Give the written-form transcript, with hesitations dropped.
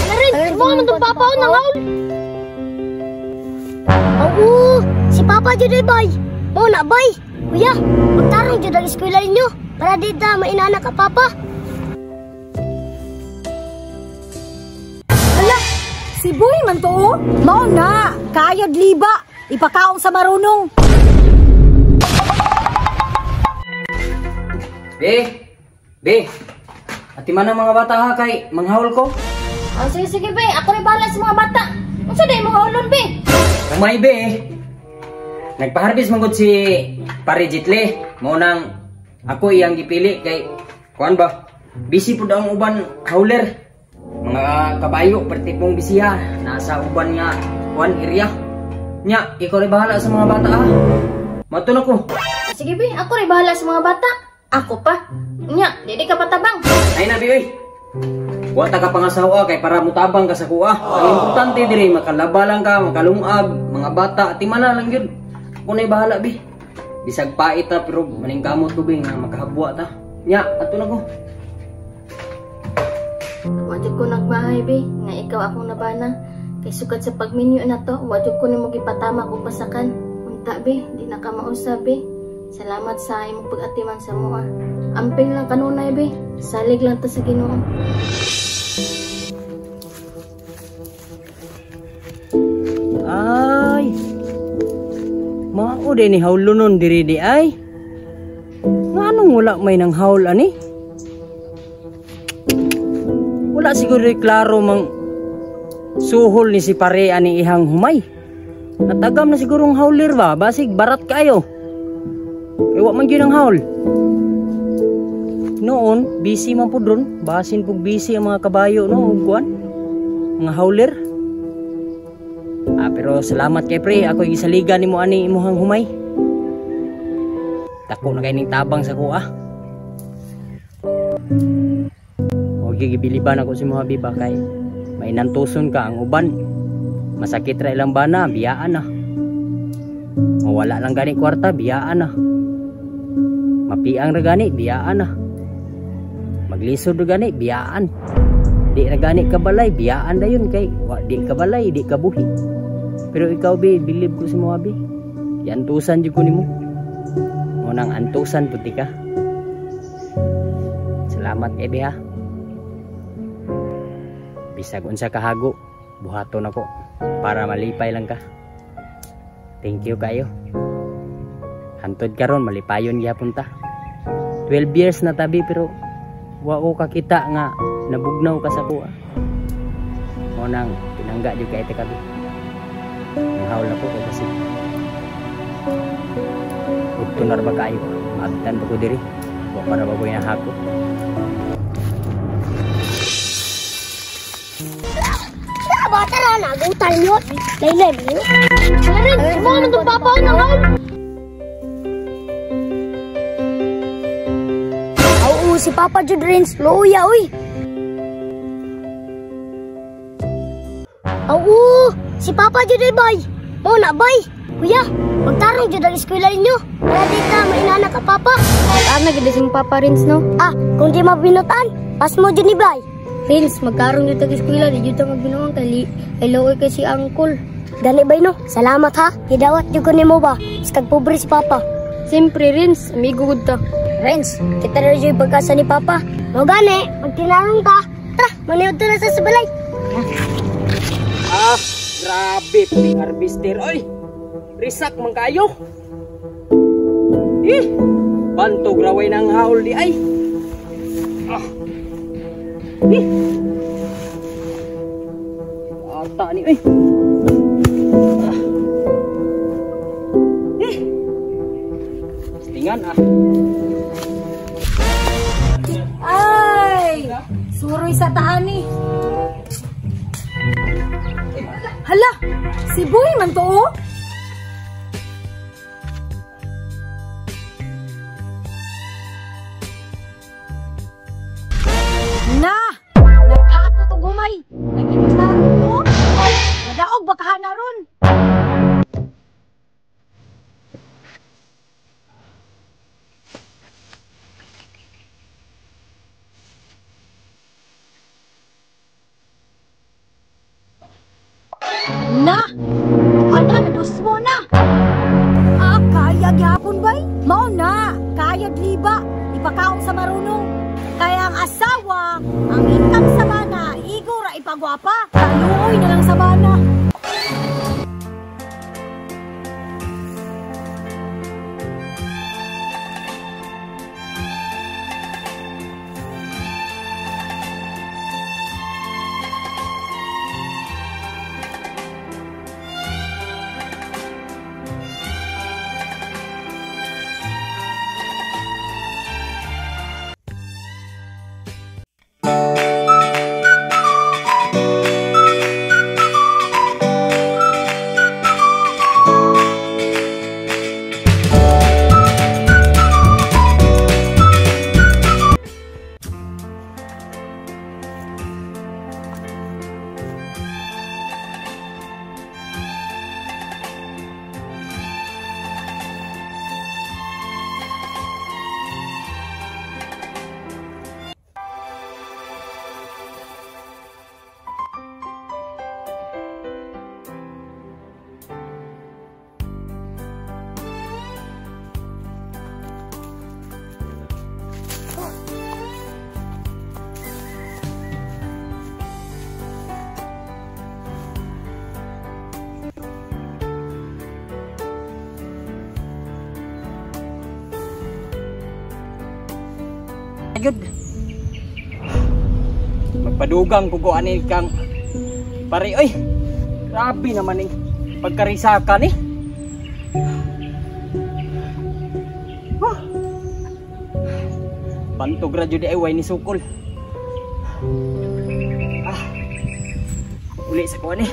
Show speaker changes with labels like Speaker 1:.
Speaker 1: Narin, mo man tong papa nang haul. Oo, si Papa jud ay bay. Mo na bay. Kuya, magtarong jud ang eskwela ninyo para di ta mainana ka papa.
Speaker 2: Hala, si Boy man to. Mao na, kayod liba, ipakaon sa marunong.
Speaker 3: Be, be. Ati man ang mga bata ha kay manghaul ko.
Speaker 1: Oh, sige sige be, ako rin bahala sa mga bata. Unsa day mga haulon be?
Speaker 3: Umay be. Nagpaharbis man gud si Pare Jitle. Mao nang ako iyang gipili kay kuan ba? Busy pud ang uban hauler. Mga kabayo pertipong bisiya nasa uban nga kuan area. Nya, ikaw rin bahala sa mga bata ha. Mato na ko.
Speaker 1: Sige be, ako rin bahala sa mga bata. Ako pa. Nya, di ka patabang.
Speaker 3: Ay na bi oy. Wa ta ka pangasawa kay para mutabang ka sa kuha. Ang importante diri makalaba lang ka, makalungag, mga bata timana lang gyud. Ako na'y bahala bi. Bisag pait ta pero maningkamot ko bi nga makahabwa ta. Nya, ato na ko.
Speaker 1: Wa jud ko nagmahay bi nga ikaw akong nabana. Kay sukad sa pagminyo na to, wa jud ko nimo gipatama kog pasakan. Unta bi, di na ka mausab bi. Salamat sa imong pag-atiman sa moa. Amping lang kanunay bi. Salig lang ta sa Ginoo.
Speaker 3: Ay. Mao din ni hawlonon diri di ay. Nganong wala may nang hawl ani? Wala siguro klaro mang suhol ni si pare ani ihang humay. Natagam na siguro ang hawler ba? Basig barat kayo. Kay wa man gyud ang hawl. Noon, busy man pud ron. Basin pug busy ang mga kabayo no ug kuan. Mga hawler. Ah, pero salamat kay pre, ako yung gisaligan nimo ani imuhang humay. Dako na kay ning tabang sa kuha. O gigibiliban ako si mga biba kay may nantuson ka ang uban. Masakit ra ilang bana, biyaan na. Mawala lang gani kwarta, biyaan na. Mapiang ra gani, biyaan na. Maglisod ra gani, biyaan. Di ra gani kabalay, biyaan dayon kay wa di kabalay, di kabuhi. Pero ikaw bi, bilib ko sa mga bi. Yantusan jud ko nimo. Mo nang antusan puti ka. Salamat kay bi ha. Bisag unsa kahago, buhaton ako para malipay lang ka. Thank you kayo. Hantod karon malipayon gihapon ta. 12 years na tabi pero wa ko kakita nga nabugnaw ka sa kuha. Mo nang pinangga jud kay ta kabi. Nanghawl na po ko kasi udto na ba kayo. Maagtan pa ko diri. Wa para ba ko inahako.
Speaker 1: Bata na nagutan nyo. Laylay mo. Narin, mo man tong papa nang hawl. Oo, si Papa Jud Rins, luya oy. Oo, si Papa Jud ay bay. Mo na bay. Kuya, magtarong jud ang eskwela ninyo. Para di ta mainana ka papa.
Speaker 4: Ana gid si Papa Rins no.
Speaker 1: Ah, kung di mabinutan, pas mo jud ni bay.
Speaker 4: Rins, magkarong jud tag eskwela, di jud ta magbinuang kay luoy kay si Uncle.
Speaker 1: Gani bay no. Salamat ha. Gidawat jud ko nimo ba. Kag pobre si Papa.
Speaker 4: Siyempre Rins, amigo gud ta.
Speaker 1: Rins, kita na jud pagkasa ni Papa. Mo gani, magtinarong ka. Tara, maniud na sa balay.
Speaker 3: Ah, grabe ping harvester oy. Risak man kayo. Eh, bantog raway nang haul di ay. Ah. Eh. Ata ni oy. Ah. Eh. Tingan ah.
Speaker 2: Ay, suroy sa taani. Hala, si Boy man to oh. Na, nagkato tong humay. Nag-inusta ko. Nadaog baka na ron. marunong. Kaya ang asawa, ang income sa bana, igo ra ipagwapa. Kaluoy na lang sa bana.
Speaker 3: Ayun. Magpadugang kugo ani kang pare oy. Grabe naman ning pagkarisaka ni. Huh. Pantog ra jud ay way ni sukol. Ah. Uli sa ko ani.